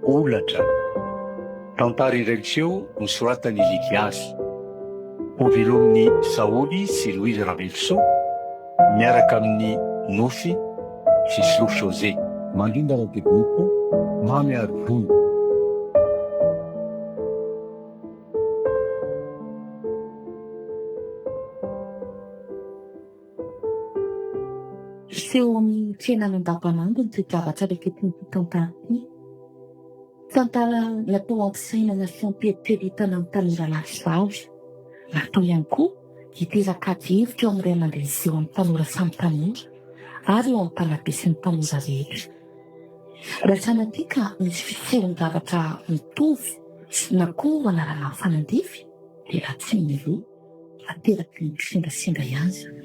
Holatra. Tantara iray miseho nosoratan'i Lidiasy. Hovelomin'i Saholy sy Louise Ravelosoa miaraka amin'i Nofy sy Solofo José. Mandrindra ara-teknika, Mamy Arivony. Seho amin'ny fiainana andavanandro ny toe-javatra raiketin'ity tantara ity. Tantara natao hampisainana sy hampieritreretana ny tanora lahy sy vavy. Natao ihany koa hiteraka ady hevitra eo amin'ny ray aman-dreny sy eo amin'ny tanora samy tanora ary eo amin'ny mpanabe sy ny tanora rehetra. Raha sanatria ka misy fisehon-javatra mitovy na koa anarana mifanandrify dia ratsy ny loha. Ateraky ny kisendrasendra ihany izany.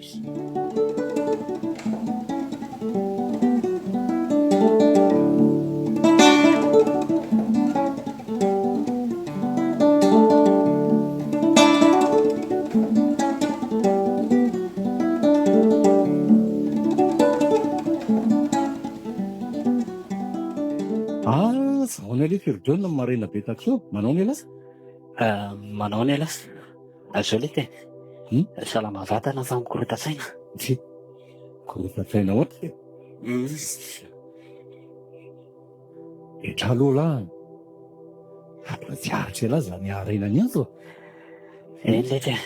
Ah, ahoana lesy ry John maraina be taxo? Manao ny elah? Manao ny elah. Zao lety e. Salama vatana fa mikorontan-tsaina. Tsia. Mikorontan-tsaina ahoana e? Etra aloha lahy. Mbola tsy aritra elah zany haraina ny andro a. Eny lety e.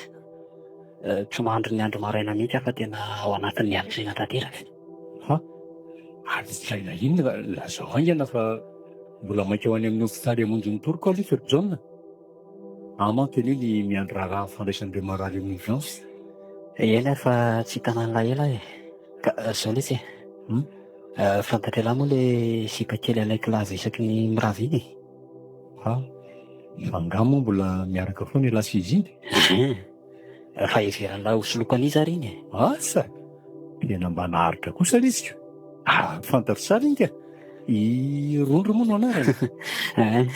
Tsy mandry ny andro maraina mihitsy aho fa tena ao anatin'ny adin-tsaina tanteraka. Ha? Adin-tsaina inona? Lazao haingana fa mbola maika ho any amin'ny hopitaly hamonjy ny toroko aho lesy ry Jaona. Aho manko anie ny miandry raharaha fandraisan'ireo marary amin'ny urgence. Eny ary fa tsy hitanan'lah ela e. Ka zao letsy e. Hum? Fantatr'ialahy moa le sipa kely alaiko lava isaky ny mirava iny e. Ha? Fa angaha moa mbola miaraka foana ialahy sy izy iny? Hum. Fa heveran'lah ho soloko an'iza ary iny e? Asa! Tena mba naharitra kosa lesy ka. Ah, fantatro tsara iny ka. I Rondro moa no anarany. Ein,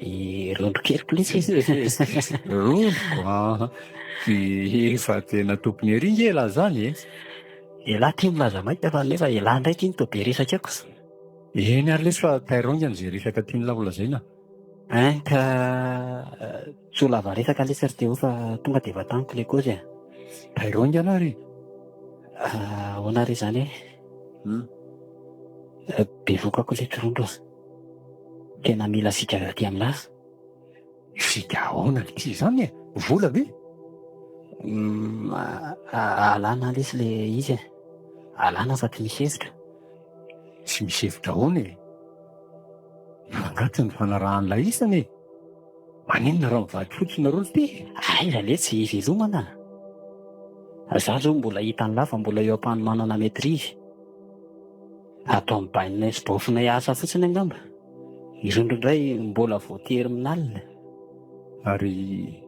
i Rondro keliko lesy e. Rondroko an! Efa tena tompony ery nge elah zany e. Elah ty milaza maika fa nefa elah ndray ty no toa be resaka eo ka. Eny ary lesy fa tairo haingana izay resaka tian'lah ho lazaina. Ein ka tsy ho lava resaka lesy ry Théo fa tonga dia efa tamiko ilay kôzy e. Tairo haingana ary e. Ahoana re izany e? Hum. Bevoka koa letsy rondro a. Tena mila fika avy aty aminà. Fika ahoana ity izany e? Vola ve? Hum, alana lesy le izy e. Alana fa tsy misy hevitra. Tsy misy hevitra ahoana e? Fa angaha tsy nifanarahan'ilay isany e? Maninona raha mivady fotsiny nareo ry ty? Aiza letsy hivelomana? Za zao mbola hitan'lah fa mbola eo am-panomanana maitrise. Atao mibainay sy baofinay asa fotsiny angamba. I Rondro indray mbola vao terminal. Ary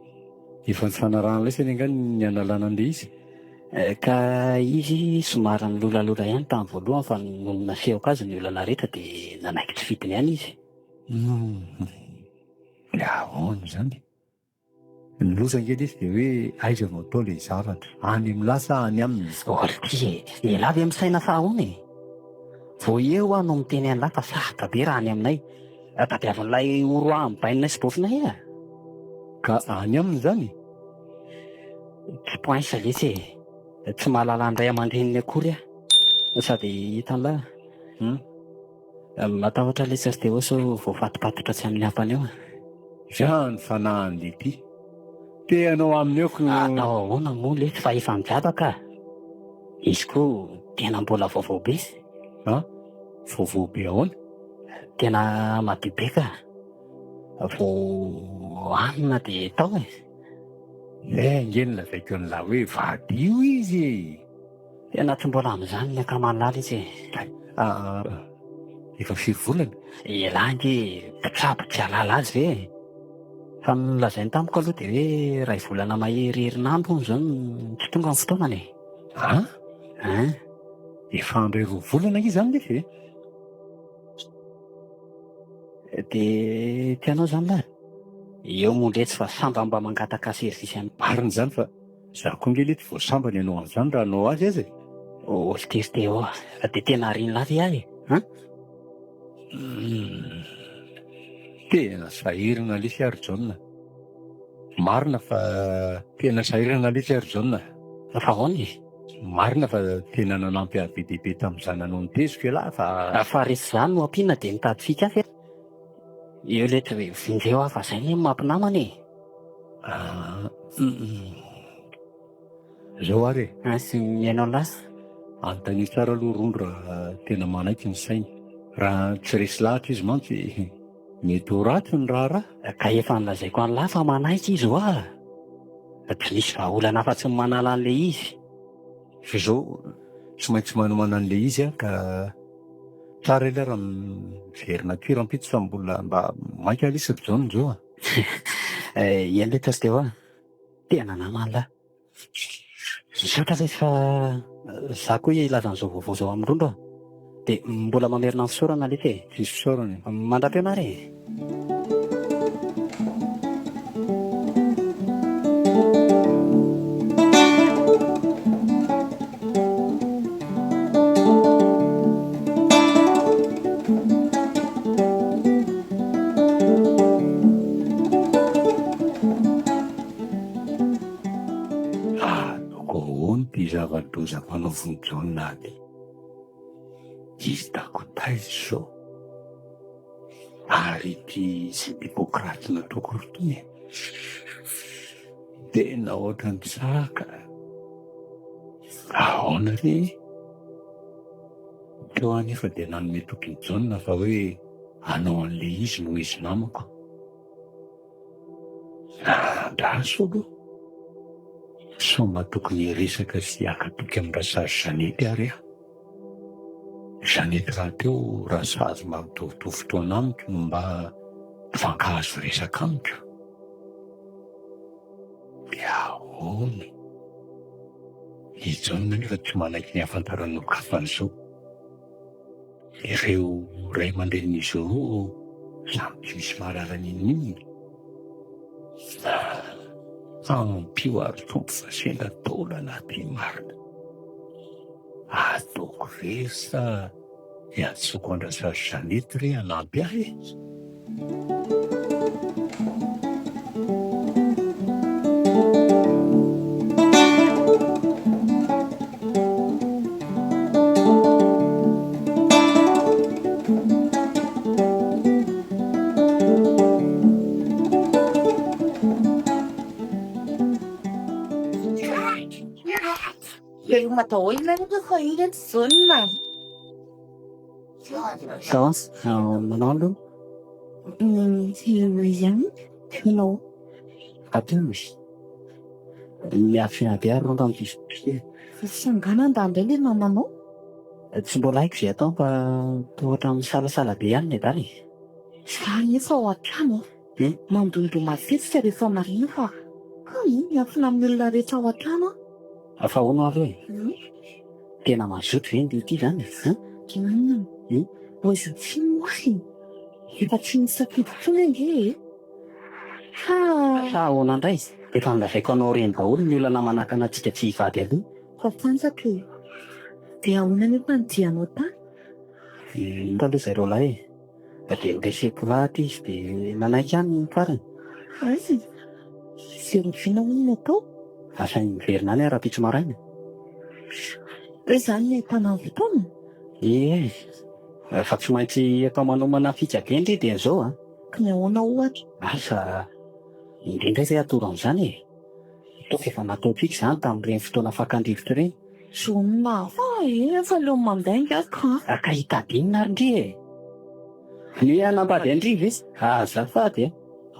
efa nifanarahan'ilay isany angaha ny hanalana an'ilay izy? Ka izy somary nilolalola ihany tamin'ny voalohany fa nony nasehoko azy ny olana rehetra dia nanaiky tsy fidiny ihany izy. Humm. Dia ahoana izany? Ny loza ange lesy dia hoe aiza no atao ilay zavatra? Any amin'lah sa any aminy? Oh ry ty e! Elah ve misaina fa ahoana e? Vao eo aho no miteny an'lah fa sarotra be raha any aminay. Tadiavin'ilay horoahan'ny bainina sy bofina e! Ka any aminy izany? Tsy poince lesy e! Tsy mahalala ny ray aman-dreniny akory aho. Sady hitan'lah. Hum. Matahotra letsy ry Théo sao voafatopatotra tsy amin'ny hampany eo. Zany fanahin'i Lety. Te hanao aminy eo ko. Atao ahoana moa letsy fa efa mijaba ka. Izy koa tena mbola vaovao be. An? Vaovao be ahoana? Tena madio be ka. Vao hanina dia tao e. Zay ange no lazaiko an'lah hoe vadio izy e! Tena tsy mbola amin'izany ny akaman'lah letsy e. Aa efa firy volana? Elah ange mpitsabo tsy hahalala azy ve e! Fa ny nolazainy tamiko aloha dia hoe iray volana mahery herinandro hono izao no tsy tonga ny fotoanany e! An? An? Efa handray roa volana ange izany nefa e! Dia tianao izany lah? Eo moa ndretsy fa sambany mba mangataka service any. Marina izany fa za koa nge lety vao sambany hanao an'izany raha hanao azy aza e. Oh ry Théo a, dia tena arian'lah ve ahy e? An? Humm. Tena sahirana lesy aho ry Jaona. Marina fa tena sahirana lesy aho ry Jaona. Fa ahoana e? Marina fa tena nanampy ahy be dia be tamin'izaho nanao ny teziko ialahy fa. Fa rehefa izany no ampiana dia mitady fika hafa e. Eo lety hoe vonjeo aho fa zay anie no mampinamana e. Ah, hum. Zao ary e. Ah, sy mihaino an'lah. Anontanio tsara aloha Rondro raha tena manaiky ny sainy. Raha tsy resy lahatra izy mantsy, mety ho ratsy ny raharaha. Ka efa nolazaiko an'lah fa manaiky izy hoa. Tsy misy vahaolana afa-tsy ny manala an'ilay izy. Fa izao, tsy maintsy manomana an'ilay izy aho ka tsara ela raha miverina aty rahampitso fa mbola mba maika lesy ry Jaona izao a. Eny re Tasteo a, tena namana lah. Misaotra lesy fa za koa hilaza an'izao vaovao izao amin'i Rondro a. Dia mbola mamerina ny fisaorana lesy e. Tsisy fisaorana e. Mandra-pihaona ary e. Ataoko ahoana ity zava-doza ampanaovin'i Jaona ahy ity? Hitako taiza izao? Ary ity Hippocrate nataoko ity e? Tena ohatran'ny tsaka. Ahoana re? Teo aho anefa dia nanome toky an'i Jaona fa hoe hanao an'ilay izy noho izy namako. Andraso aloha. Sao mba tokony hiresaka sy haka toky amin-dRasazy Jeannette ary aho. Jeannette rahateo Rasazy mba mitovitovy fotoana amiko no mba mifankahazo resaka amiko. Dia ahoana? I Jaona anefa tsy manaiky ny hahafantaran'ny olon-kafa an'izao. Ireo ray aman-drenin'izy ireo samy tsy misy mahalala n'inon'inona. Ampio ary Tompo fa sendra taolana aty marina. Ataoko very sa iantsoako an-dRasazy Jeannette re hanampy ahy e? Veloma daholo nareo fa iny tsy zonona. Ça va? Manao aloha? Ihany, manao. Aty misy. Miafina be ary rondra amin'ity ity. Sanganana indray ilay mamanao? Tsy mbola haiko izay atao fa toa ohatran'ny misalasala be ihany nedala e. Za anefa ao an-trano an, mandondona matetika rehefa marina fa hay miafina amin'ny olona rehetra ao an-trano aho. Fa hono aloha e, tena mazoto ve ndry ity izany e? Inona? Ozy tsy moa e! Efa tsy nisafidy intsony ange e! Sa. Sa ahoana indray? Efa nolazaiko anao ireny daholo ny olana manakana antsika tsy hivady aloha. Fa fantatro e! Dia ahoana anefa ny dianao tany? Hita aloha zareo lahy e! Dia noreseko lahatra izy dia nanaiky ihany ny farany. Aiza? Dia oviana hono no atao? Asainy miverina any aho rahampitso maraina. Hoe izany ny ahitana ny fotoana? Ie, fa tsy maintsy atao manomana fika be ndry dia izao a! Ka ny ahoana ohatra? Asa, indrindra ve atoro an'izany e? Toa efa nataontsika izany tamin'ireny fotoana fakan-drivotra ireny. Zoma, fa efa leo mandainga aho ka. Ka hitady inona ary ndry e? Ny hoe hanambady an-dry ve? Azafady a!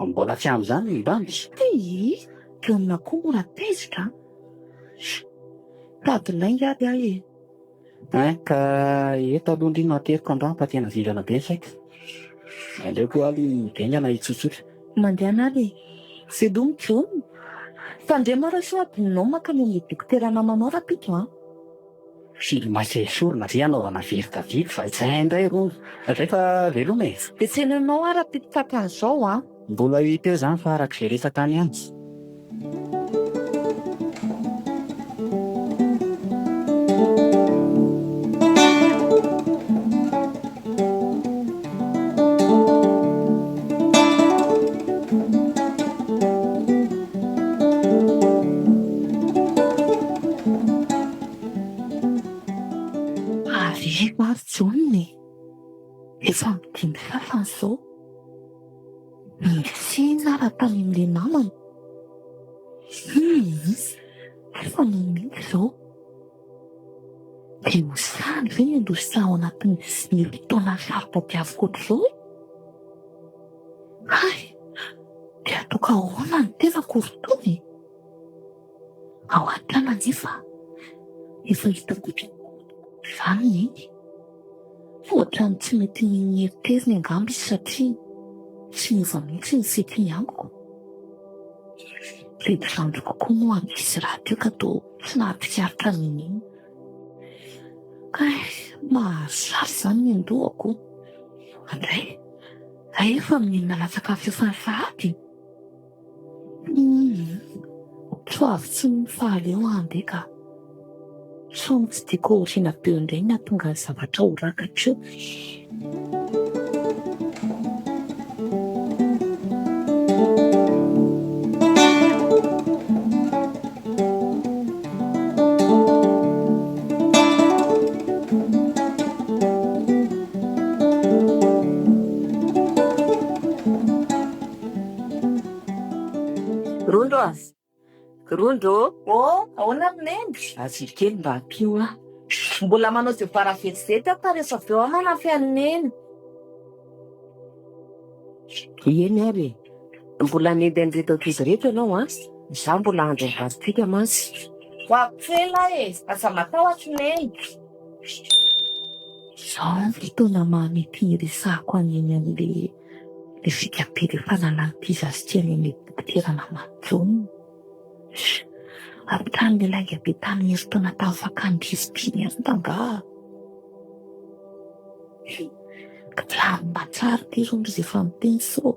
Mbola tsy amin'izany ny bandy. Hii, Jaona koa mora tezitra an! Tady lainga ary aho e! Hein, ka eto aloha ndry no ateriko androany fa tena vizana be ny saiko. Aleoko aloha midengana hitsotsotra. Mandehana ary e! Veloma Jaona! Tandremo ary sao adinonao mankany amin'ilay dokotera namanao rahampitso an! Film tsy esorina ve hanaovana very tavily fa izay indray rony. Zay fa veloma e! Dia tsy henonao aho rahampitso tratran'izao an! Mbola ho hita eo izany fa araka izay resaka any ihany. Averiko ary Jaona e! Efa midimby sasany izao. Niatsena ara tany amin'ilay namany. Hum! Tsy fanao mihitsy izao. Dia ho sahany ve ny handositra ao anatin'ny fotoana saro-tadiaviko ohatr'izao e? Hay! Dia ataoko ahoana ny tenako ry Tony e? Ao an-trano anefa efa hitako ohatran'izany neny. Ohatran'ny tsy mety mieritreriny angamba izy satria tsy niova mihitsy ny fihetsiny amiko. Ireto zandriko koa moa ankizy rahateo ka toa tsy nahatsikaritra n'inon'inona. Kay, mahazaza izany ny an-dohako. Andray, hay efa mihinana latsaka fiofana sahady? Humm, tsy ho avy tsony fa aleo handeha ka. Sao tsy tiako aoriana be eo indray ny hahatonga ny zavatra ho rakatra eo. Rondro a! Rondro ô! Ô, ahoana ry Neny? Atsy kely mba ampio aho. Mbola manao devoir vetivety aho fa rehefa avy eo aho manafy an'i Neny. Eny ary e! Mbola hanendy an'ireto ankizy ireto ianao an! Izaho mbola handry ny vadintsika mantsy. Ho avy tsy ela aho e! Aza matahotra Neny. Izao ny fotoana mahamety ny hiresahako an'i Neny amin'ilay Le fika be le fanalana zaza ity any amin'ny dokotera Namajaona. Hatrany le lainga be tamin'ny herintaona tamin'ny fakany rivotra iny ihany rangaha. Milamina tsara ity zao ndry efa miteny sao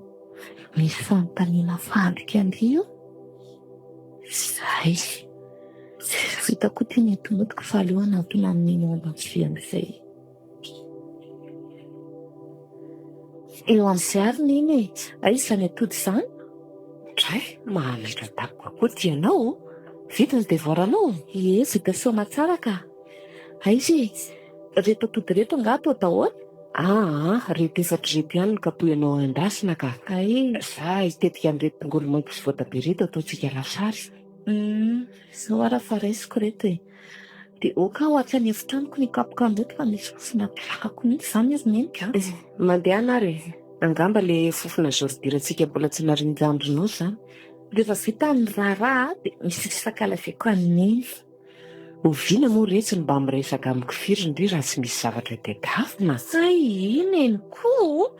misy fanontaniana fandrika ndry io. Zay. Tsy vita koa ity ny entin'odiko fa aleo hanantona an'i Neny ao ambanivohitra amin'izay. Eo amin'izay ary Neny e! Aiza izany atody izany? Dray, mahalaitra dagoka koa ity ianao ô! Vita ny devoir-nao? Ie, vita soamatsara ka! Aiza e? Ireto atody ireto angaha atao daholo? Aa, ireto efatra ireto ihany no kapohinao endasina ka! Hay! Za hitetika an'ireto tongolo maitso sy voatabia ireto ataontsika lasary. Humm, izao ara fa raisiko ireto e! Dia ok aho atsy an'efitranoko ny kapoka an'ireto fa misy fofona tsy zakako mihitsy izany ry Neny ka. Mandehana ary e! Angamba ilay fofona zoridirantsika mbola tsy narinjandrinao izany. Rehefa vita ny raharaha dia misy resaka lazaiko an'i Neny. Oviana moa retsy no mba miresaka amiko firy ndry raha tsy misy zavatra tadiavina? Hay i Neny koa ô!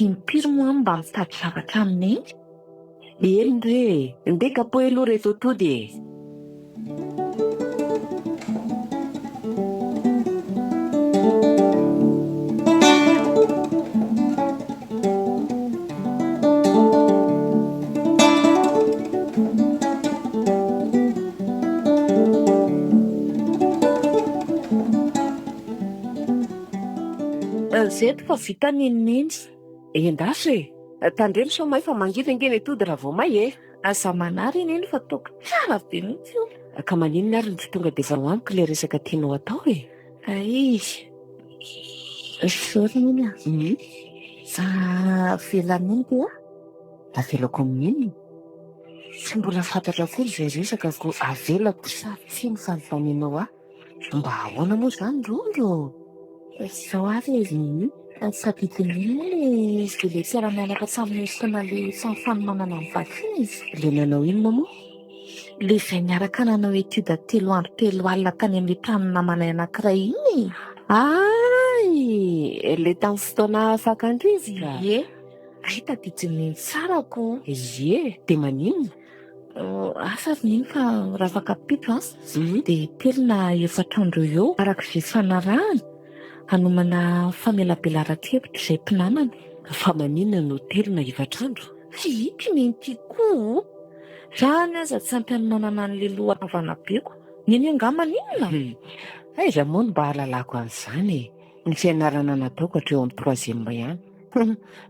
Impiry moa aho no mba mitady zavatra amin'i Neny? Eny re e! Ndeha kapohy aloha reto atody e! Zeto fa vita ny neny. Endaso e! Tandremo sao may fa mangidy ange ny atody raha vao may e! Aza manary i Neny fa ataoko tsara be mihitsy io. Ka maninona ary no tsy tonga dia vao amiko ilay resaka tianao atao e? Hay! Izao ry Neny a! Avelan'i Neny ve aho? Avelako amin'inona? Tsy mbola fantatra akory izay resaka koa avelako sa tsia ny fanontanianao ahy. Mba ahoana moa izany Rondro ô? Izao ary e, tadidin'i Neny moa ilay ilay mpiara-mianatra tamin'ny fotoana ilay fanomanana ny vaksiny e? Ilay nanao inona moa? Ilay izay niaraka nanao étude telo andro telo alina tany amin'ilay tranon'ny namanay anankiray iny e! Hay! Ilay tamin'ny fotoana fakan-drivotra? Ie, hay tadidin'i Neny tsara ko! Ie, dia maninona? Asa ry Neny fa raha afaka ampitso an, dia telo na efatra andro eo eo, araka izay ifanarahana, hanomana famelabelaran-kevitra izay mpinamana. Fa maninona no telo na efatra andro? Ity neny ity koa o! Zany aza tsy ampy hanomanana an'ilay loha havana beko. Neny angaha maninona? Aiza moa no mba hahalalako an'izany e! Ny fianarana nataoko hatreo amin'ny troisième ihany.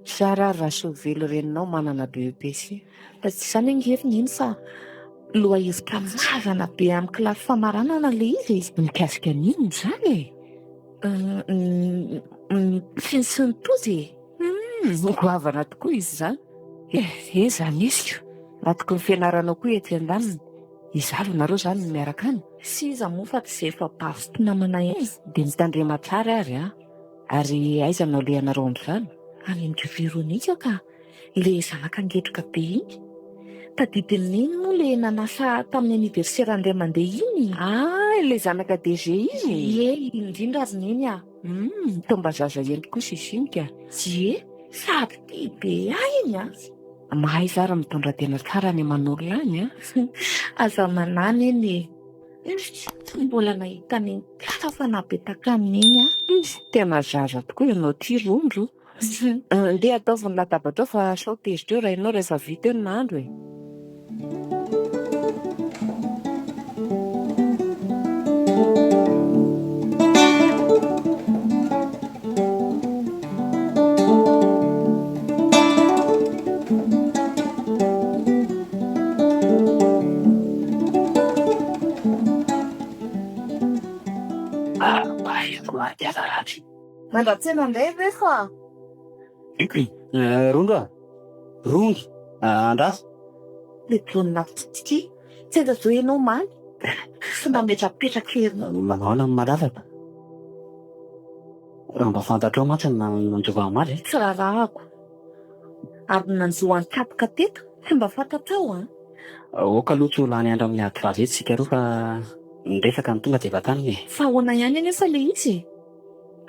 Zara ary raha soavelo reninao manana BEPC. Tsy izany ange ry Neny fa lohahevitra mavana be amin'ny kilasy famaranana ilay izy e! Mikasika an'inona izany e? Ny tsiny sy ny tozy e! Humm! Goavana tokoa izy izany. Eh, izany izy ko! Matoky ny fianaranao koa etsy andaniny. Iza avy nareo izany no miaraka any? Tsy iza moa fa tsy izay efa bavy mpinamana eny. Dia mitandrema tsara ary an! Ary aiza no alehanareo amin'izany? Any amin-dry Veronica ka! Ilay zanaka ngetroka be iny. Tadidin'i Neny moa ilay nanasa tamin'ny anniversaire indray mandeha iny? Ah, ilay zanaka DG iny? Ie, iny indrindra ry Neny a! Hum, toa mba zaza hendry kosa izy iny ka. Ie, sady tia be ahy iny an! Mahay zara mitondra tena tsara any aman'olona any an! Aza manahy Neny e! Tsy mbola nahita Neny tsara fanahy be tahaka an'i Neny aho. Tena zaza tokoa ianao ity Rondro. Ndeha ataovy ny latabatrao fa sao tezitra eo rainao rehefa vita eo ny nahandro e. Mandratsena indray ve fa? Rondro a! Rondro! Andraso! Le jaona ity, sendra zao ianao omaly, tsy nametrapetraka ery. Manao ahoana ny malalaka? Raha mba fantatrao mantsy ny nanjo ahy omaly e! Tsy raharahako. Ary ny nanjo an'i-kapoka teto, tsy mba fantatrao an! Aoka aloha tsy ho lany andro amin'ny ady vava eto isika roa fa ny resaka no tonga dia vantanina e! Fa ahoana ihany anefa ilay izy e?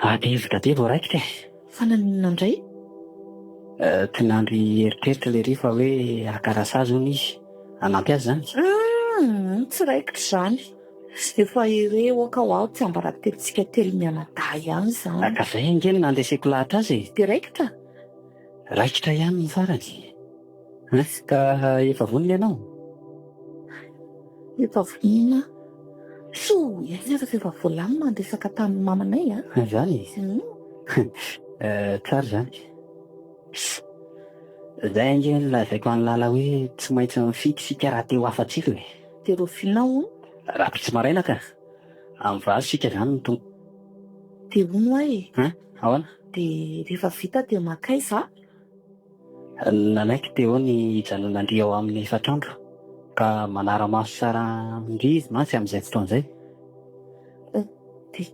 Ady hevitra be vao raikitra e! Fa naninona indray? Tinandry eritreritra lery fa hoe haka rasazy hono izy, hanampy azy izany? Humm! Tsy raikitra izany. Efa ireo aoka ho aho tsiambaratelontsika telo mianadahy ihany izany. Ka izay ange no nandreseko lahatra azy e! Dia raikitra? Raikitra ihany ny farany. Hein? Ka efa vonona ianao? Efa vonona aho. Soa ihany aza fa efa voalamina ny resaka tamin'ny mamanay a! Izany e? Tsara izany. Izay ange no lazaiko an'i Lala hoe tsy maintsy mifidy isika raha te ho afa-tsilo e! Dia rahoviana hono? Rahampitso maraina ka! Amin'ny valo isika izany no tonga. Dia hono hoa e! Hein? Ahoana? Dia rehefa vita dia mankaiza? Nanaiky Théo ny hijanona an-dry ao aminy efatr'andro, ka manara-maso tsara an-dry izy mantsy amin'izay fotoana izay. Dia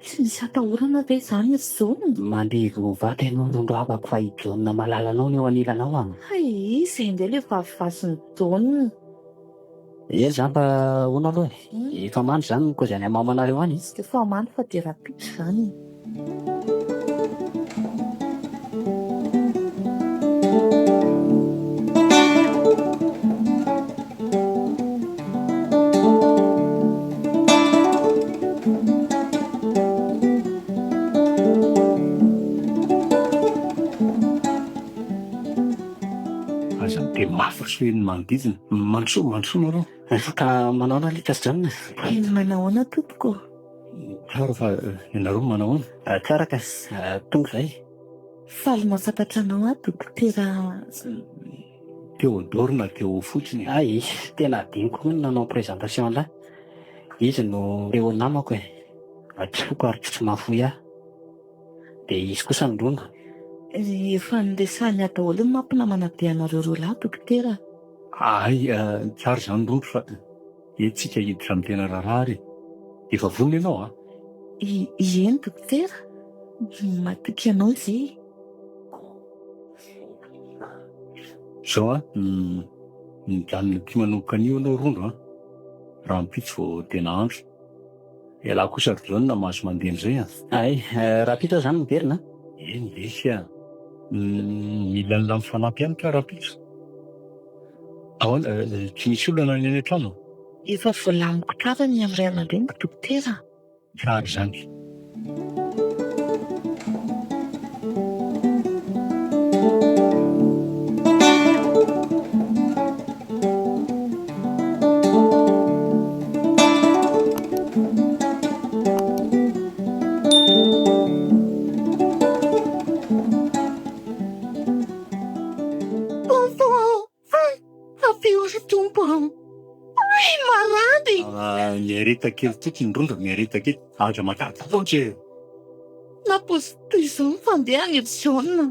tsy misy atahorana ve izany ry Jaona? Mandeha vato ianao rondro havako fa i Jaona malalanao no eo anilanao an! Hay, izay indray ilay vavivazin'i Jaona. Ela izany fa hono aloha e! Efa mandry izany ny kozy any mamanareo any e! Efa mandry fa dia rahampitso izany e! Aza miteny mafy ry soa ny manodidina. Mandrosoa, mandrosoa nareo. Ka manao ahoana alika sy Jaona? Manao ahoana tompoko? Tsara fa ianareo manao ahoana? Tsara ka, tonga izay. Faly mahafantatra anao aho dokotera. Théodore na Théo fotsiny e. Hay, tena adinoko koa ny nanao présentation an'lah. Izy no Théo namako e. Tsy foko ary tsy mahafoy ahy. Dia izy kosa ny rona. Efa niresahany ahy daholo ny mampinamana be anareo roa lahy dokotera. Hay, tsara izany Rondro fa etsy tsika hiditra amin'ny tena raharaha ary e. Efa vonona ianao an? Ieny dokotera, matoky anao izay e. Izao an, mijanona aty manomboka anio ianao Rondro an, rahampitso vao tena andro. Ialahy kosa ry Jaona mahazo mandeha amin'izay an! Hay, rahampitso aho izany miverina an! Eny lesy a! Mila an'lah mifanampy ihany ka rahampitso. Ahoana, tsy misy olana ny any an-trano? Efa voalamiko tsara ny amin'ny ray aman-dreniko dokotera a! Tsara izany. Ampio ry Tompo a! Hay marary! Miareta kely fotsiny rondra, miareta kely. Aza matahotra e! Nampoiziko toy izao ny fandehany ry Jaona.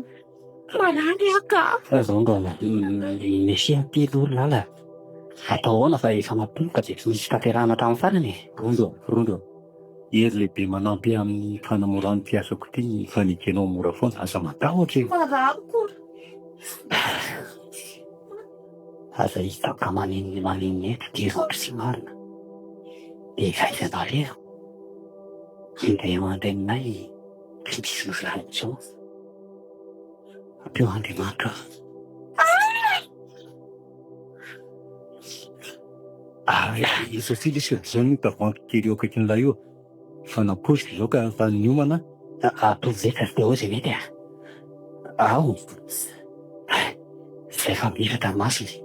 Marary aho ka! Rondra, mesia aty aloha ry lala. Atao ahoana fa efa natomboka dia tsy misy tanterahana hatramin'ny farany e! Rondra, Rondra, hery lehibe manampy ahy amin'ny fanamorana ity asako ity ny fanekenao mora foana. Aza matahotra e! Marary koa. Aza hita ka maninona maninona eto ty rondro tsy marina. Dia aiza nareo? Ny ray aman-dreninay tsy misy nozahana intsony. Ampio Andriamanitra aho. Ary i Sophie lesy zao no tavoahangy kely eo akaikin'ilay io. Fa nampoiziko izao ka efa niomana. Ataovy izay ka dia ao izay mety a! Ao! Izay efa mihiratra ny masony.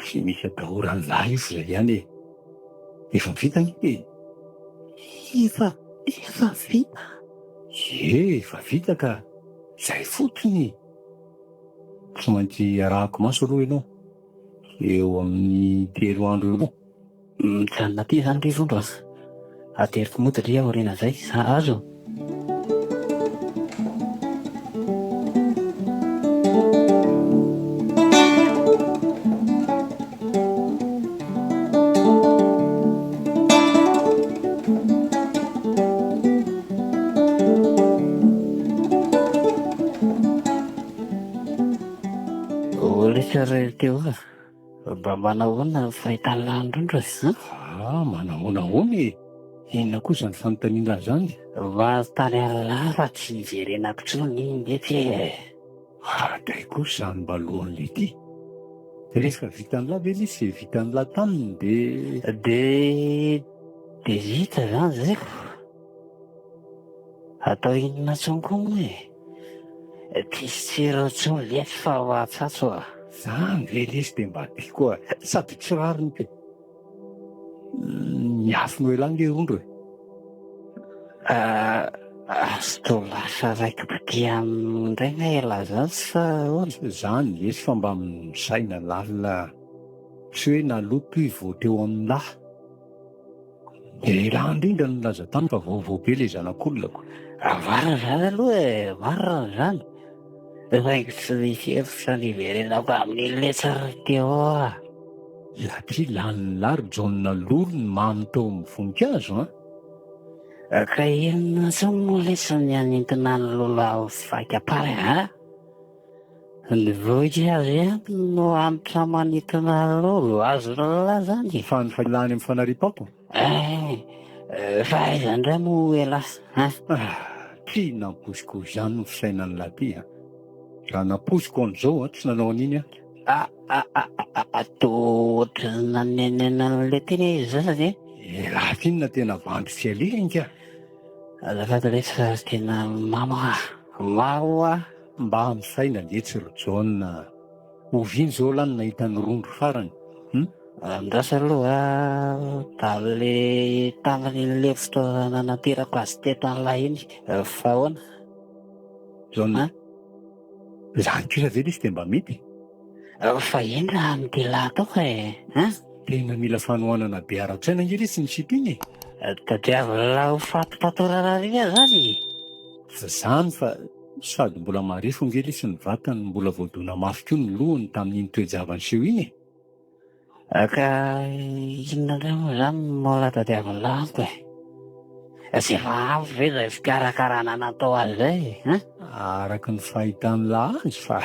Tsy misy atahoran'lah io fa izay ihany e! Efa vita ange e! Efa, efa vita. Ie, efa vita ka! Izay fotsiny e! Tsy maintsy arahako maso aloha ianao eo amin'ny telo andro eo. Mijanona aty izany ry rondro a! Ateriko mody ry aorianan'izay, azo? Ô lesy ry Théo a! Mba manahoana ny fahitana an'i Rondro e? An? Ah, manahoana ahoana e? Inona koa izany fanontaniana izany? Manontany an'lah fa tsy hiverenako intsony iny mety e! Aradray kosa izany mba lohan'ilay ity. Rehefa vitan'lah ve lesy e? Vitan'lah taminy dia. Dia dia vita izany izay ko. Atao inona intsony koa moa e? Tsisy tsiro intsony lesy fa ho atsatso a! Zany ve lesy dia mba tiako a! Sady tsy rariny ko! Miafina eo elah nge rondro e! Azo toa lasa raiki-pitia aminy indray nga elah zany sa ahoana? Zany lesy fa mba misaina lalina tsy hoe naloto i vao teo amin'lah! Ela indrindra no nilaza taminy fa vaovao be ilay zanak'olona ko. Marina izany aloha e, marina izany. Saingy tsy misy hevitra ny hiverenako amin'iny letsy ry Théo a. Satria lanin'lah ry Jaona lolo ny mamy tao amin'ny voninkazo an. Ka inona intsony moa letsy ny hanintona an'i Lola ho faikam-pary an? Ny voninkazo ihany no hanitra manintona lolo, azon'lah zany e. Fa ny lany amin'ny fanariam-pako? Eh, fa aiza indray moa elah an? Ah, tsy nampoiziko izany ny fisainan'lah ty an. Raha nampoiziko an'izao an, tsy nanao an'iny aho. Ah, ah, ah, ah, ah, toa ohatran'ny nanenenana an'ilay teny izy zany e. Elah ty no tena vandy tsy alehany ka. Azafady lesy fa tena mamo ah, mamo ah. Mba misaina letsy ry Jaona a! Oviana izao lah no nahita ny rondro farany hum? Andraso aloha tamin'le tamin'le fotoana nanaterako azy teto an'lah iny fa ahoana? Jaona, Izany kosa ve lesy dia mba mety? Fa inona no tian'lah ataoko e? Hein? Tena mila fanohanana be ara-tsaina ange lesy ny sipa iny e! Tadiavin'lah ho faty-patorana ary aho izany e! Tsy izany fa sady mbola marefo ange lesy ny vatany no mbola voadona mafy koa ny lohany tamin'iny toe-java-niseho iny e! Ka inona indray moa izany no mbola tadiavin'lah amiko e? Tsy efa ampy ve izay fikarakarana natao azy izay e? Hein? Araka ny fahitan'lah azy fa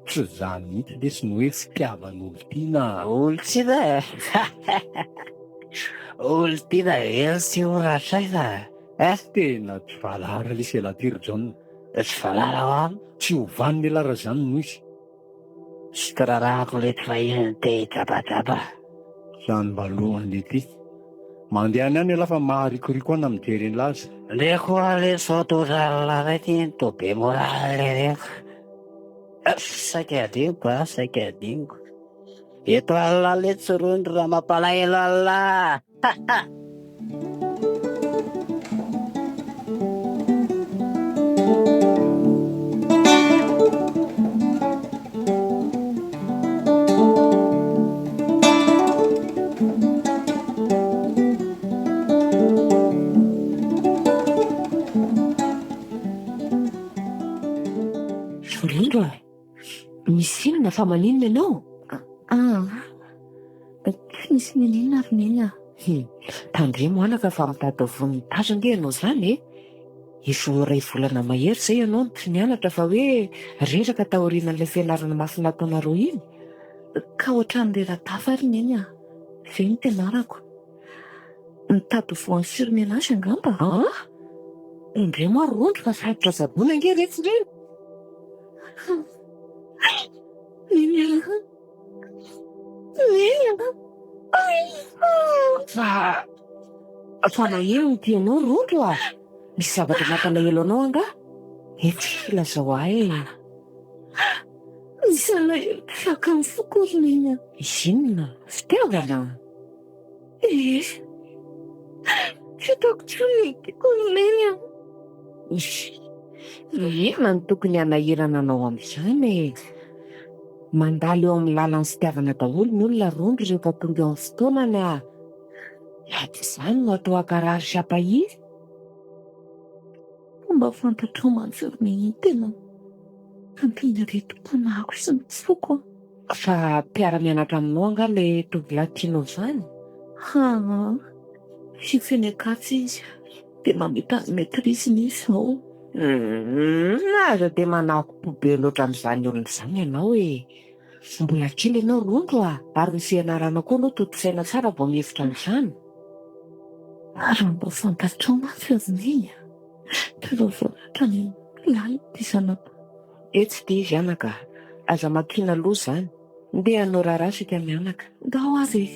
tsy izany mihitsy lesy ny hoe fitiavan'olon-tiana a! Olon-tiana e! Olon-tiana velon-tsy ho ratraina e! Tena tsy valala lesy elah ty ry Jaona. Tsy valala hoa. Tsy ho vanona elah raha zany no izy. Tsy torarahako lety fa izy no te hijabajaba. Zany mba lohany lety. Mandehana any elah fa maharikoriko ana mijery an'lah aza. Ndeha koa letsy fa toa ray ty ny toa be morale reko. Saika adinoko a, saika adinoko. Eto Allah letsy rondro raha mampalahelo Allah. Fa maninona ianao? Ah, tsy misy n'inon'inona ry Neny a! Hum, tandremo anaka fa mitady vonin'ny tazo ange ianao izany e! Efa ho iray volana mahery izay ianao no tsy nianatra fa hoe reraka taorianan'ilay fianarana mafy nataonareo iny. Ka ohatran'ny rera-dava ry Neny a! Izay no fianarako. Mitady ho voan'ny surmenage angamba? An! Tandremo ary rondro fa sarotra tsaboina ange retsy ireny. Neny a! Neny a! Fa fa nahery ny tianao rondro a! Misy zavatra mampalahelo anao angaha? Etsy lazao ahy e! Misy alahelo tsy zakan'ny foko ry Neny a! Izy inona? Fitiavana? Ie. Tsy hitako intsony ny tiako ry Neny a! Inona no tokony hanahirana anao amin'izany e? Mandalo eo amin'ny lalan'ny fitiavana daholo ny olona rondro rehefa tonga eo amin'ny fotoanany a! Sady izany no atao hankarary sy hampahiry. Mba fantatrao mantsy ry Neny tena ampy ny aretim-panahiko sy ny foko a! Fa mpiara-mianatra aminao angaha ilay tovolahy tianao izany? Haa, efa eny Ankatso izy dia mamita ny maitrise-ny izy izao. Humm, aza dia manako-po be loatra amin'izany olona izany ianao e! Mbola kely ianao Rondro a! Ary ny fianarana koa aloha tontosaina tsara vao mihevitra an'izany. Raha mba fantatrao mantsy ry Neny a! Tena voaratra ny lalina ity zanako. Etsy ity izy anaka a! Aza makiana loha izany. Ndeha hanao raharaha isika mianaka. Ndao ary e!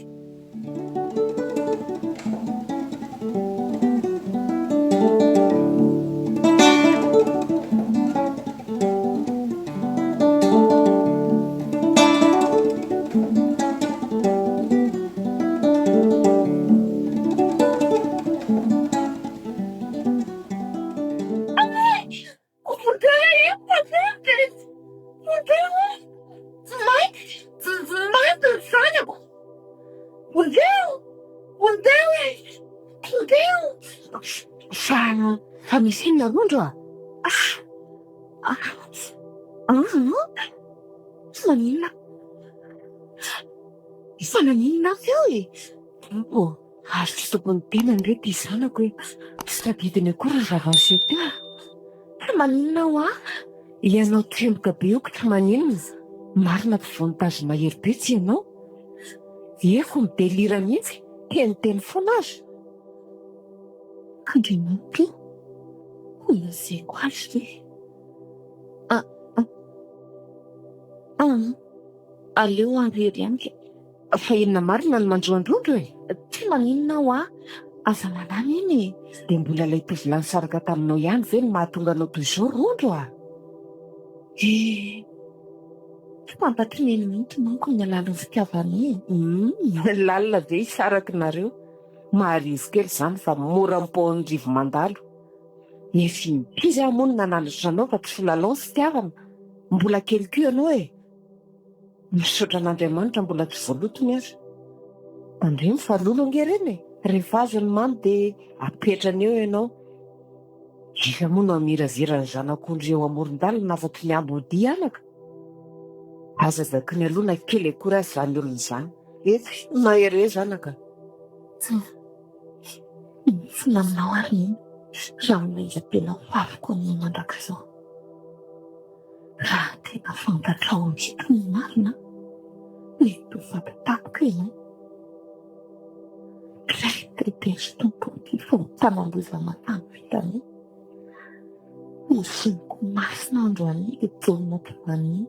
Fa fa misy inona rondro a? Ah! Ah! Tsy maninona. Fa naninona aho teo e? Oh, ary tsy tompon'ny tenany re ity zanako e. Tsy tadidiny akory ny zava-niseho teo. Tsy maninona hoa. Ianao tsemboka be io ko tsy maninona. Marina tsy voan'ny tazo mahery be tsy ianao. Eko midelira mihitsy, teniteny foana aza. Andriamanitra o, ho lazaiko azy ve? Ah, ah, ah, aleo aho irery ihany ka. Fa inona marina no manjo an-dRondro e? Tsy maninona hoa, aza manahy iny e. Dia mbola ilay tovolahy nisaraka taminao ihany ve no mahatonga anao toy izao Rondro a? Eh, tsy fantatr'i Neny mihitsy manko ny halalin'ny fitiavana e. Humm, lalina ve hisaraka nareo? Maharivo kely izany fa mora mipaohan'ny rivo-mandalo. Nefa impiry aho moa no nananatra anao fa tsy lalao ny fitiavana? Mbola kely koa ianao e! Misaotra an'Andriamanitra mbola tsy voalotony aza. Tandremo fa lolo ange ireny e! Rehefa azo ny mamy dia apetrany eo ianao. Iza moa no hamiravira ny zanak'ondry eo amoron-dalana afa-tsy ny ambodia anaka? Aza vakina aloha na kely akory aza izany olona izany. Etsy, mahereza anaka. Tsy mifona aminao ary Neny raha mahita tena ho aviko aminao mandrakizao. Raha tena fantatrao mihitsy ny marina, mety ho faty tampoka ianao. Traître be ry Tompo ity fahotana loza aman-tany vitanao. Hovonoiko masina androany i Jaona Giovanni.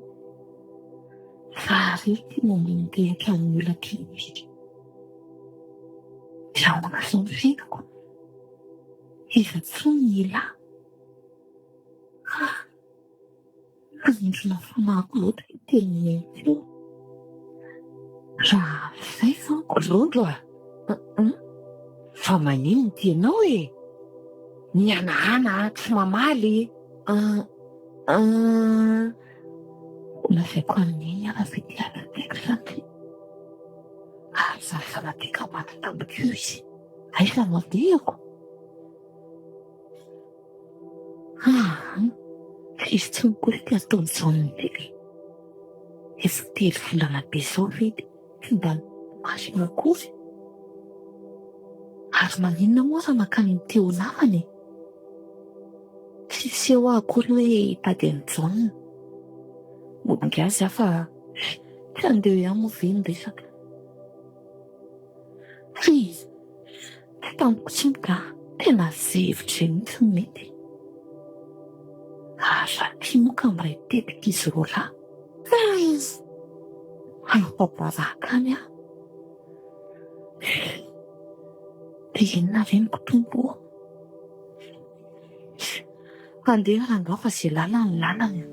Fa aretina no nitehaka ny olona tian'izy. Rahona izao ny fiainako. Iza intsony ny elah? Ha! Hanindrona fanahiko loatra io tenin'i Neny teo. Raha izay manko. Rondro a! Fa maninona ity ianao e? Mihanahana tsy mamaly e! Lazaiko an'i Neny aho fa ity ara-tsaiko izany. Ary za sanatria ka maty tampoka eo izy. Aiza no andehako? Aa, tsy izy intsony koa ity ataon'i Jaona ity. Efa telo volana be izao ve dia tsy mba masina akory? Ary maninona moa raha mankany amin'i Théo namana e? Tsy hiseho aho akory hoe hitady an'i Jaona. Mody azy aho fa tsy handeha eo ihany moa ve ny resaka? Tsia, tsy tampoka intsony ka, tena izay hevitra izay mihitsy no mety. Ary raha tia moa ka miray tetika izy roalahy. Afa-baraka any aho. Dia inona re no kitompo ô? Handeha rangahy fa ze lalany lalany.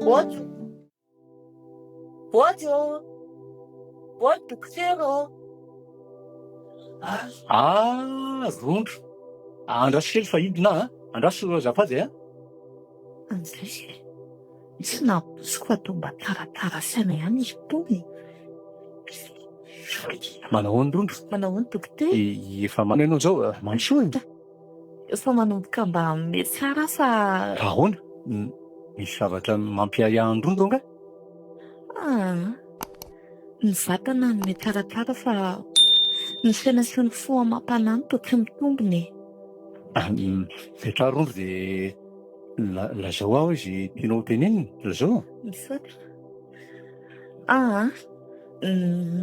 Bojo! Bojo! Bojo dokotera ô! Ah, rondro. Andraso kely fa hidina a. Andraso azafady a. Andry, tsy nampoiziko fa toa mba taratara saina ihany izy itony e. Manao ahoana rondro? Manao ahoana dokotera? Efa manao ianao izao, mandrosoa e. Efa manomboka mba mety tsara aho fa. Fa ahoana? Misy zavatra mampiahiahy an-drondro angaha? Aa! Ny vatana no mety tsaratsara fa ny saina sy ny fo amam-panahy no toa tsy mitombina e! Mipetraha rondro dia lazao aho izay tianao ho tenenina, lazao. Misaotra. Aa!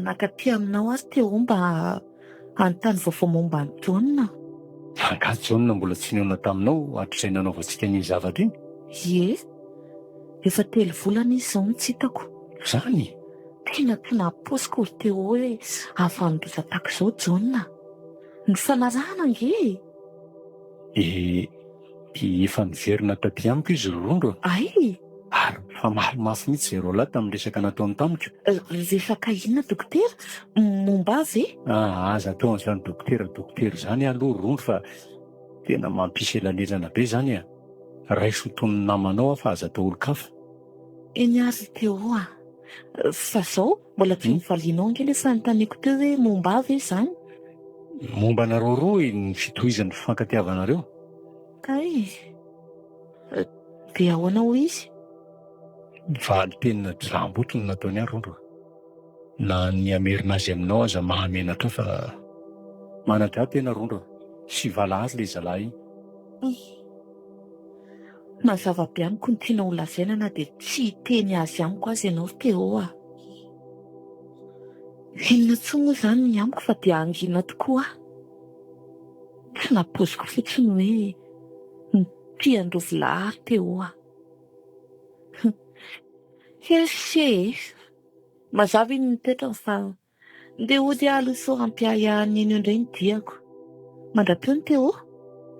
Naka aty aminao aho Théo mba Hanontany vaovao momba an'i Jaona. Angaha Jaona mbola tsy nihaona taminao hatrizay nanaovantsika an'iny zavatra iny? Ie. Efa telo volana izy izao no tsy hitako. Izany? Tena tsy nampoiziko ry Théo hoe hahavanon-doza tahaka izao Jaona. Nifanarahana ange e! E, efa niverina taty amiko izy ry Rondro a! Ay! Ary nifamaly mafy mihitsy izay roalahy tamin'ny resaka nataony tamiko. Resaka inona dokotera? Momba ahy ve? Ah, aza atao an'izany dokotera dokotera izany aloha ry Rondro fa tena mampisy elanelana be izany a! Raiso ho toy ny namanao aho fa aza atao olon-kafa. Eny ary ry Théo a! Fa zao, mbola tsy novalianao ange ilay fanontaniako teo hoe momba ahy ve izany? Momba anareo roa ny fitohizan'ny fifankatiavanareo. Kay! Dia ahoana hoy izy? Valin-tenina dramboto no nataony ahy Rondro a! Na ny hamerina azy aminao aza mahamenatra ahy fa manadra tena Rondro a! Sy valahary ilay zalahy iny. Mazava be amiko ny tianao ho lazaina na dia tsy hiteny azy amiko aza ianao ry Théo a! Inona intsony moa izany ny amiko fa dia hangina tokoa aho. Tsy nampoiziko fotsiny hoe nitia an-dRovolahy ry Théo a! Hesse e! Mazava iny ny toetrany fa ndeha hody aho aloha sao hampiahiahy an'i Neny eo indray ny diako. Mandra-peo ny Théo?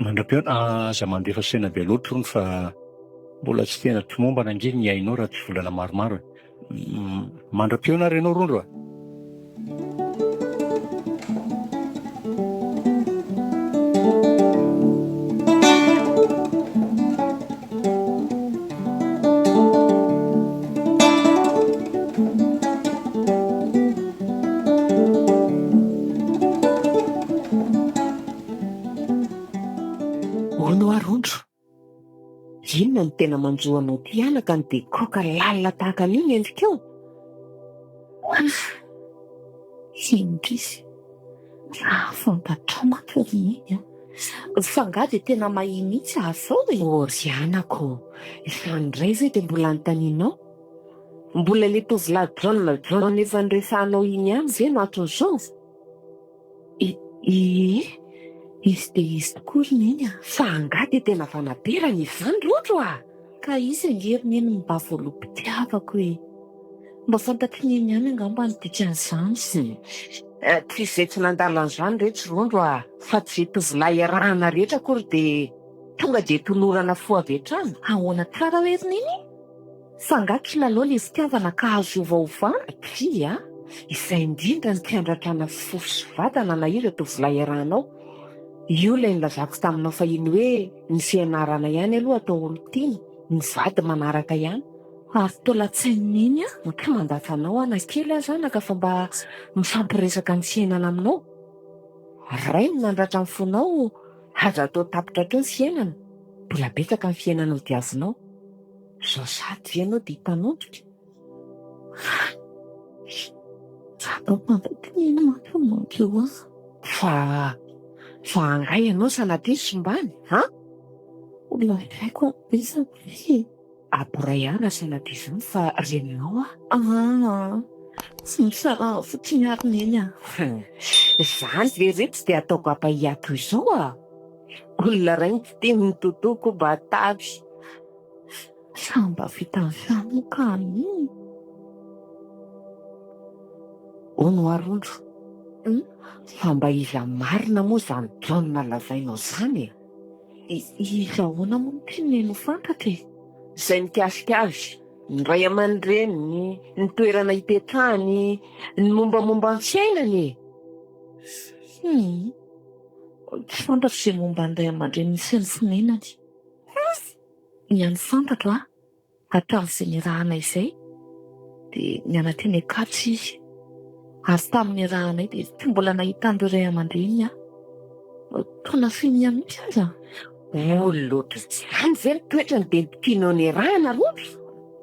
Mandra-peo, aza mandefa saina be loatra hono fa mbola tsy tena tomombana ange ny ainao raha tsy volana maromaro e! Mandra-pihaona ary ianao Rondro a! Hono hoa Rondro, Inona no tena manjo anao ty anaka no dia koka lalina tahaka an'io ny endrikao? Ah! Indrisy! Raha fantatrao manko ry Neny a! Fa angaha dia tena mahia mihitsy aho izao e? Oh ry anako ô! Izany indray ve dia mbola anontanianao? Mbola ilay tovolahy John John efa niresahanao iny ihany ve no anton'izao? Ie, izy dia izy tokoa ry Neny a! Fa angaha dia tena vanaperana izany Rojo a! Ka izy ange ry Neny no mba voaloham-pitiavako e! Mba fantatr'i Neny ihany angamba ny dikan'izany. Tsy izay tsy nandalo an'izany re tsy Rondro a! Fa tsy izay tovolahy iarahana rehetra akory dia tonga dia tolorana fo avy hatrany. Ahoana tsara hoe ry Neny? Fa angaha kilalao le fitiavana ka azo ovaovana? Io ilay nilazako taminao fahiny hoe ny fianarana ihany aloha atao olon-tiana, ny vady manaraka ihany. Ary toa latsain'i Neny aho. Tsy mandatsa anao aho na kely aza anaka fa mba mifampiresaka ny fiainana aminao. Ray no nandratra ny fonao, aza atao tapitra hatreo ny fiainana, mbola betsaka ny fiainana ho diavinao. Izao sady ve ianao dia hitanondrika? Ataoko inona mantsy no mampiseho ahy? Fa fa angaha ianao sanatria sombany an? Olona haiko betsaka e! Aboray ahy raha sanatria izany fa reninao aho. Aa! Tsy misarahana fotsiny ary Neny a! Izany ve re tsy dia ataoko ampahia toy izao a! Olona iray no tsy tian'ny totoko mba tavy. Sa mba vitan'izany moa ka anio? Hono hoa Rondro, fa mba iza marina moa izany Jaona lazainao izany e? Iza ahoana moa no tian'i Neny ho fantatra e? Izay mikasika azy, ny ray aman-dreniny, ny toerana ipetrahany, ny mombamomba ny fiainany e! Hum, tsy fantatro izay momba ny ray aman-dreniny sy ny fonenany. Ny hany fantatro an, hatramin'izay niarahanay izay dia nianatra eny Ankatso izy. Ary tamin'ny niarahanay dia tsy mbola nahita an'ireo ray aman-dreniny aho. Toa nafenina mihitsy aza. Olona ohatr'izany ve ny toetrany dia tianao niarahana Roby?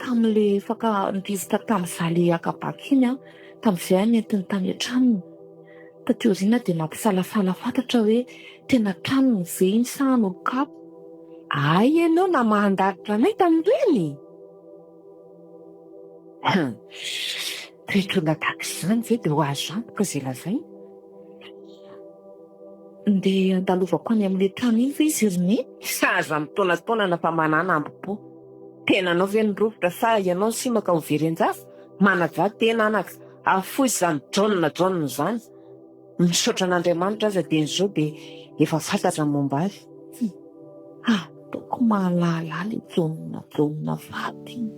Tamin'ilay afaka niresaka tamin'izaho ilay haka bac iny aho, tamin'izay aho nentiny tany an-tranony. Taty aoriana dia nampisalasala fantatra hoe tena tranony ve iny sa an'olon-kafa. Hay ianao namahan-dalitra anay tamin'ireny? Hum, toetr'olona tahaka izany ve dia ho azo antoka izay lazainy? Ndeha handalovako any amin'ilay trano iny ve izy ry Neny? Aza mitaonataonana fa manàna ambo-po. Tenanao ve no rovitra sa ianao no simaka ho very an-jaza? Manajà tena anaka. Afoizo izany Jaona Jaona izany. Misaotra an'Andriamanitra aza dia izao dia efa fantatra ny momba azy. Ataoko mahalala ilay Jaona Jaona vato iny.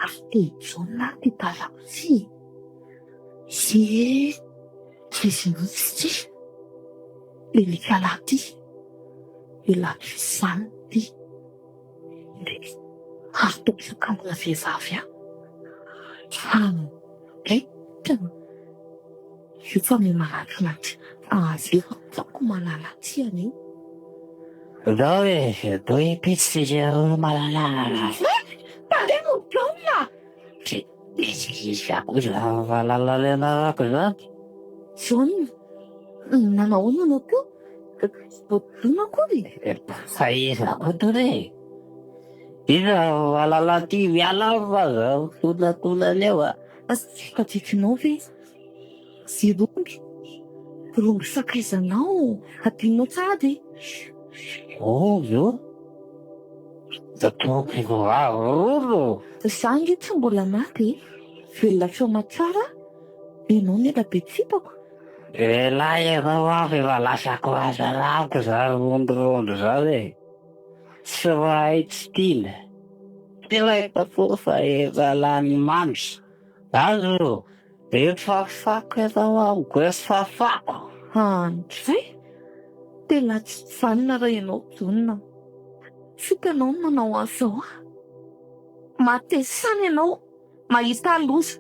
Ary te hijaona aho ty tazako ty e! Ie, tsisy mihitsy ty, le nikalahy ty, elah ty zany ty, ndry ary toa misakambina vehivavy aho, fa raikitra. Io fa miha-manatona azy io ataoko malala ty anie. Ndao e, doy pitsy ry malala. Tandremo Jaona! Iza koa izany malala ny anarako izany? Jaona, nanao ahoana anao teo? Voadona akory e? Fa iza koa tony e? Iza malala ty miala fa zaho tonantonana eo a! Tsy tadidinao ve? Sy rombo, rombo sakaizanao adinonao sahady e! Rombo o? Tompoko va rombo? Za ange tsy mbola maty e! Velona soa tsara enao no ela be tsy hitako. Elah ianao avy efa lasa koazana amiko zany rondrondro zany e! Tsy mahay tsy tiana. Tsy mahita koa fa efa lany mandry. Azo! Efa fako ianao amiko, efa fako! Andray! Tena tsy vanona raha ianao Jaona. Tsy hitanao ny manao an'izao an! Matesana ianao, mahita loza.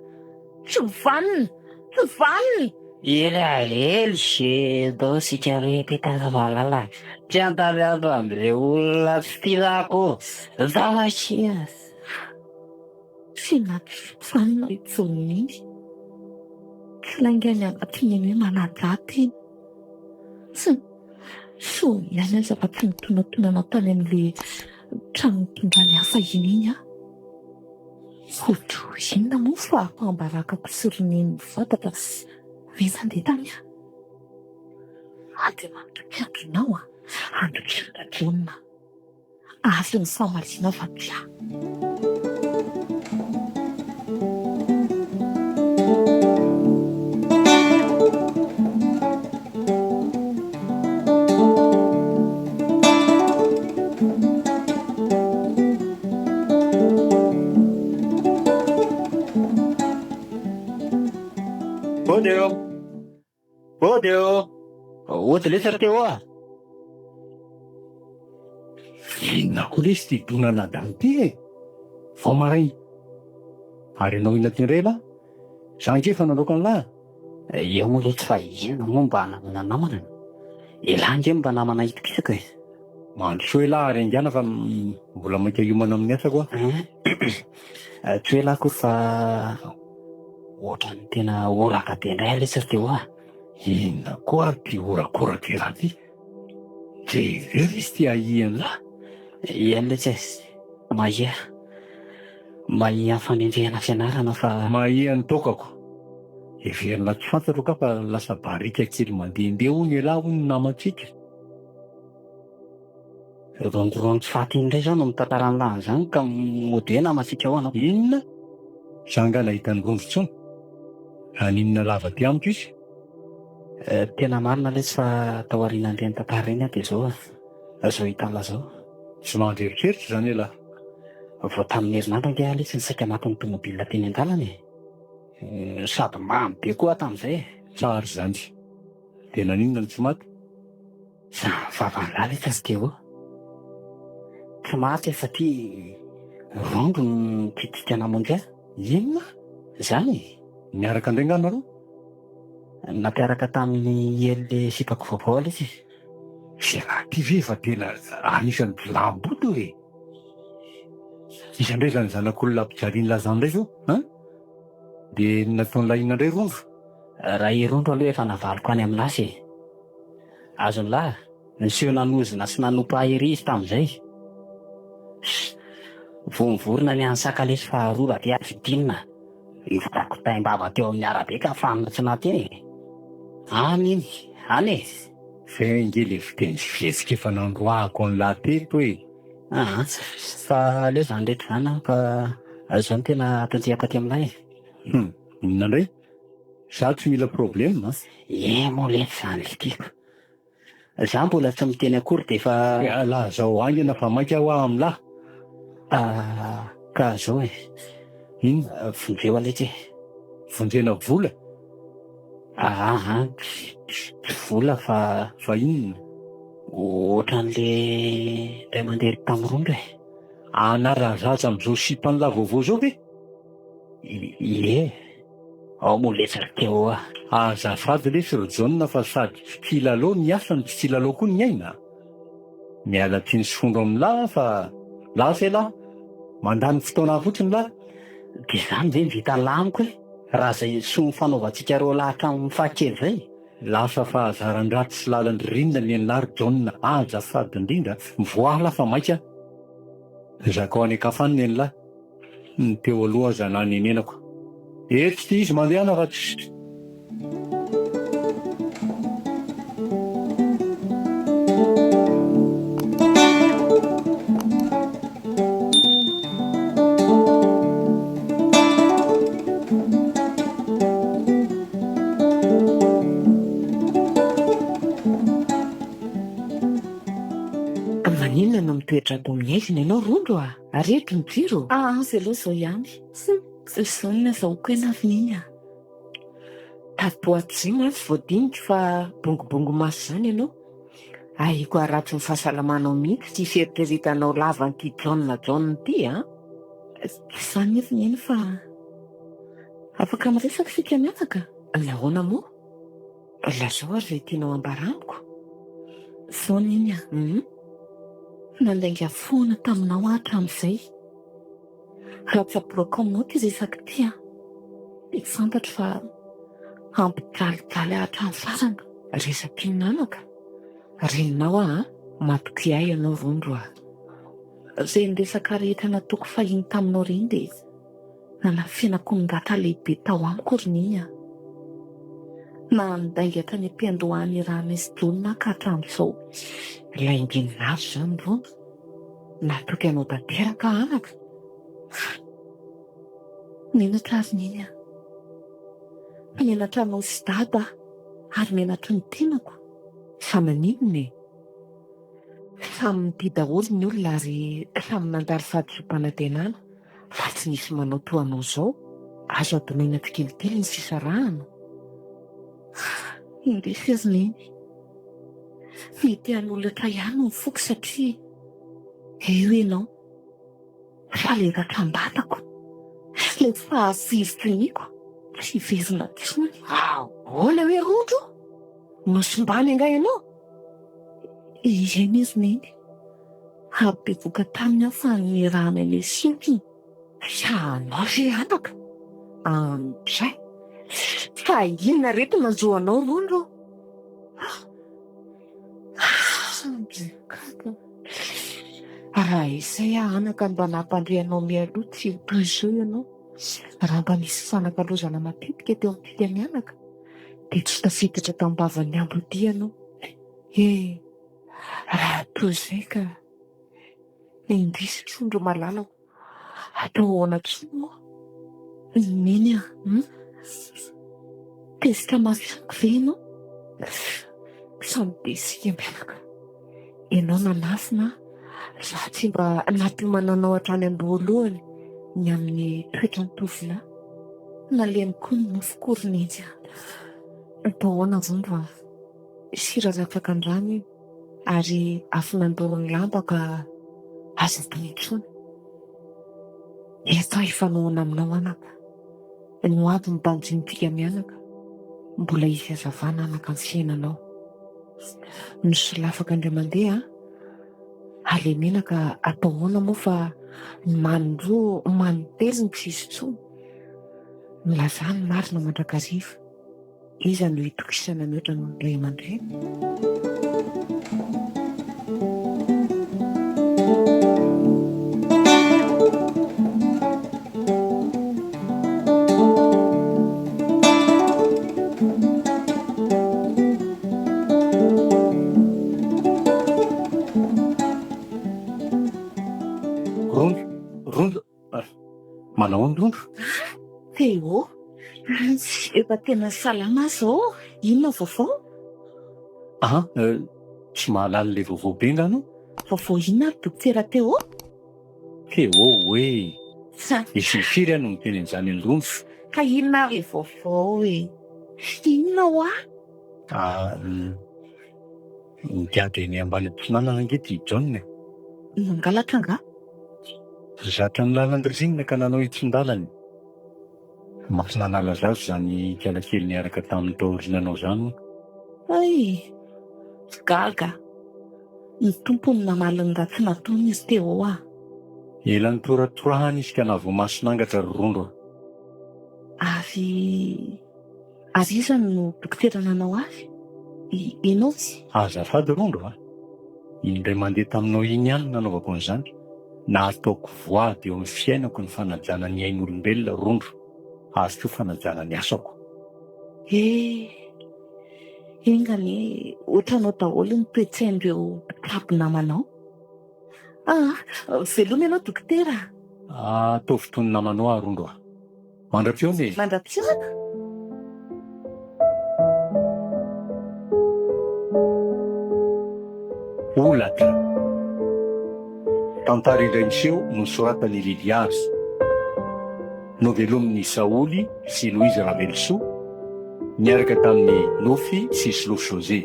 Tsy vanona! Tsy vanona! Ela ela sy ndao isika rehetra hitady valala. Tsy handany andro amin'izay olona tsy tiana akory. Ndao akia! Tsy nahavanona intsony iny. Tsy lainga ny anatin'iny hoe manaja tena. Tsy soa ihany aza fa tsy nitonatonana tany amin'ilay trano nitondrany ahy fahiny iny aho. Ohatry inona moa ny fahafaham-barakako sy ry neny mivantana rehefa handeha tany aho. Andriamanitra mpiandry anao an, andry mpiandry Jaona. Azo ny famaliana fa dia. Ody ô! Ody lesy ry Théo a! Inona koa lesy ity donan'adala ity e! Vao maraina. Ary ianao inona ty indray lahy? Za ange efa nandroaka an'lah. Eo moa letsy fa inona moa mba hananana namana? Elah ange mba namana itokisako e! Mandrosoa elah ary haingàna fa mbola maika hiomana amin'ny asako aho. Tsy hoe elah akory fa ohatran'ny tena horaka be indray aho letsy ry Théo a! Inona koa ary ity horakoraka elah ity? Jereo izy ity ahian'lah! Eny letsy e! Mahia. Mahia fanenjehana fianarana fa. Mahia ny toakako. Heverina tsy fantatro ka fa lasa barika kely mandehandeha hono ialahy hono ny namantsika. Rondrondro faty indray izao no mitantara an'lah an'izany ka mody hoe namantsika ao anao. Inona? Za angaha nahita an'i Rondro intsony? Haninona lava aty amiko izy? Tena marina letsy fa tao aorianan'ireny tantara ireny aho dia izao izao hitan'lah izao. Tsy mandry eritreritra izany ialahy. Vao tamin'ny herinandro ange aho letsy no saika matin'ny tomobilina teny an-dalana e. Sady mamy be koa aho tamin'izay e. Tsara izany. Dia naninona no tsy maty? Izany vavan'lah letsy ry Théo. Tsy maty aho satria rondro no nikitika namonjy ahy. Inona? Izany e. Niaraka indray angaha nareo? Nampiaraka tamin'ny IL sipako vaovao aho letsy e. Ialahy ity ve efa tena anisan'ny jiolahimboto e! Iza indray izany zanak'olona ampijalian'lah izany indray izao an? Dia ny nataon'lah inona indray rondro? Raha i rondro aloha efa navaliko any amin'ny lasy e! Azon'lah niseho nanozona sy nanompa ahy ery izy tamin'izay. Vao mivorona ny an'i Sakalesy faharoa raha dia azo dinina. Nitako taim-bava teo amin'ny arabe ka fanina tsy nahateny e! Any iny, any e! Zay ange le fiteny sy fihetsika efa nandroahako an'lah teto e! Aa, fa aleo izany rehetra izany an, fa izao no tena atontsehako aty amin'lah e! Hum, inona indray? Za tsy mila problème an! Ie moa letsy izany le tiako. Za mbola tsy miteny akory dia efa. Lazao haingana fa maika hoa amin'lah. Ah, ka zao e. Inona? Vonjeo aletsy e. Vonjena vola? Aa, tsy vola fa. Fa inona? Ohatran'le ray aman-dreny tamin'ny rondro e. Anara-zaza amin'izao sipan'lah vaovao zao ve? Ie. Ao moa letsy ry Théo a! Azafady lesy ry Jaona fa sady tsy kilalao ny asa no tsy kilalao koa ny aina a! Miala tsiny sy fondro amin'lah fa lasa elah, mandany fotoana ahy fotsiny lah. Dia izany ve no vitan'lah amiko e? Raha izay soa nifanaovantsika roalahy hatramin'ny fahakely izay? Lasa fahazaran-dratsy sy lalan-dririnina ny an'lah ry Jaona, azafady indrindra, mivoaha lah fa maika a! Zakao any an-kafa any ny an'lah. Ny teo aloha aza nanenenako. Etsy ity izy mandehana fa tsy. Maninona no mitoetra ato amin'ny haizina ianao Rondro a? Areto ny jiro? Aa velao izao ihany. Izao no nazahoako aina avy iny a. Tato ato izay mantsy vao diniko fa bongobongo maso izany ianao. Ahiako haharatsy ny fahasalamanao mihitsy ity fieritreretanao lava an'ity Jaona Jaona ity a. Tsy izany nefa neny fa afaka miresaka isika mianaka. Nahoana moa? Lazao ary izay tianao ambara amiko. Izao neny a. Nandainga foana taminao aho hatramin'izay. Raha tsy aboakao aminao ity resaka ity an, dia fantatro fa hampijalijaly ahy hatramin'ny farany. Resaka inona anaka? Reninao aho an, matokia ahy ianao Rondro a. Ireny resaka rehetra nataoko fahiny taminao ireny dia Nanafenako ny ratra lehibe tao amiko ry Neny a! Nandainga hatrany am-piandohan'ny iarahanay sy Jaona aho ka hatramin'izao. Laingen'lava izany Rondro. Natoky anao tanteraka aho anaka. Menatra aho ry Neny a! Menatra anao sy Dada aho ary menatry ny tenako. Fa maninona e? Samy mitia daholo ny olona ary samy nandalo fahadisoam-panantenana. Fa tsy misy manao toa anao izao, azo adinoina tsikelikely ny fisarahana. Indrisy ry Neny. Mety hanolatra ihany ny foko satria eo ianao. Fa ilay ratram-batako, ilay fahavirjiniako tsy hiverina intsony. Ahoana hoe Rondro? Nosimbany angaha ianao? Eny ry Neny. Ary bevohoka taminy aho fa nirahana ilay sokiny. Ianao ve anaka? Andray! Fa inona re ty nanjo anao Rondro? Raha izay aho anaka no mba nampandre anao mialoha tsy ho toy izao ianao. Raha mba nisy fanakalozana matetika teo amintsika mianaka dia tsy tafiditra tam-bavan'ny ambodia ianao. Eh! Raha toy izay ka! Indrisy trondro malalako. Atao ahoana intsony moa? Neny a! Tezitra mafy amiko ve ianao? Samy be isika mianaka. Ianao nanafina, izaho tsy mba nampiomana anao hatrany am-boalohany ny amin'ny toetran'ny tovolahy. Nalemy koa ny nofoko ry Neny a! Atao ahoana rondro a? Sira latsaka an-drano io. Ary afo nandoro ny lamba ka aza atao intsony. Eto aho hifanohana aminao anaka. Ny ho avy mibanjinintsika mianaka. Mbola hisy hazavana anaka ny fiainanao. Nisolafaka indray mandeha aho. Halemena ka atao ahoana moa fa ny manindroa manintelo no tsy hisy intsony. Milazà ny marina mandrakariva. Iza no itokisana mihoatra noho ny ray aman-dreny? Rondro, rondro, manao ahoana rondro? Théo, efa tena salama aho izao, inona ny vaovao? An, tsy mahalala ilay vaovao be nga anao? Vaovao inona ary Dokotera Théo? Théo hoe, efa firy aho no miteny an'izany an'i Rondro? Ka inona ary ilay vaovao e? Inona hoa? Migadra eny ambany atsinanana ange ity John e. Nangalatra angaha? Zatra ny lalan-dririnina ka nanao hitsin-dalana e. Mafy nanala zaza izany ikala kely niaraka taminy tao aoriananao izany hono. Hay! Gaga! Ny Tompo no namaly ny ratsy nataony izy Théo a! Ela nitoratorahana izy ka nahavoamason'angatra ry Rondro a! Ary ary iza no dokotera nanao azy? I enao ve? Azafady Rondro a! Indray mandeha taminao iny ihany no nanaovako an'izany. Nataoko voady eo amin'ny fiainako ny fanajana ny ain'olombelona Rondro ary koa fanajana ny asako. Eh! Enga anie ohatranao daholo ny toe-tsain'ireo mpitsabo namanao. Ah! Veloma ianao dokotera a! Ataovy toy ny namanao aho Rondro a! Mandra-pihaona e! Mandra-pihaona! Holatra. Tantara indray miseho nosoratan'i Liliary. Novelomin'i Saholy sy Louise Ravelosoa niaraka tamin'i Nofy sy Solofo José.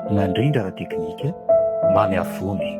Nandrindra ara-teknika, Mamy Avony.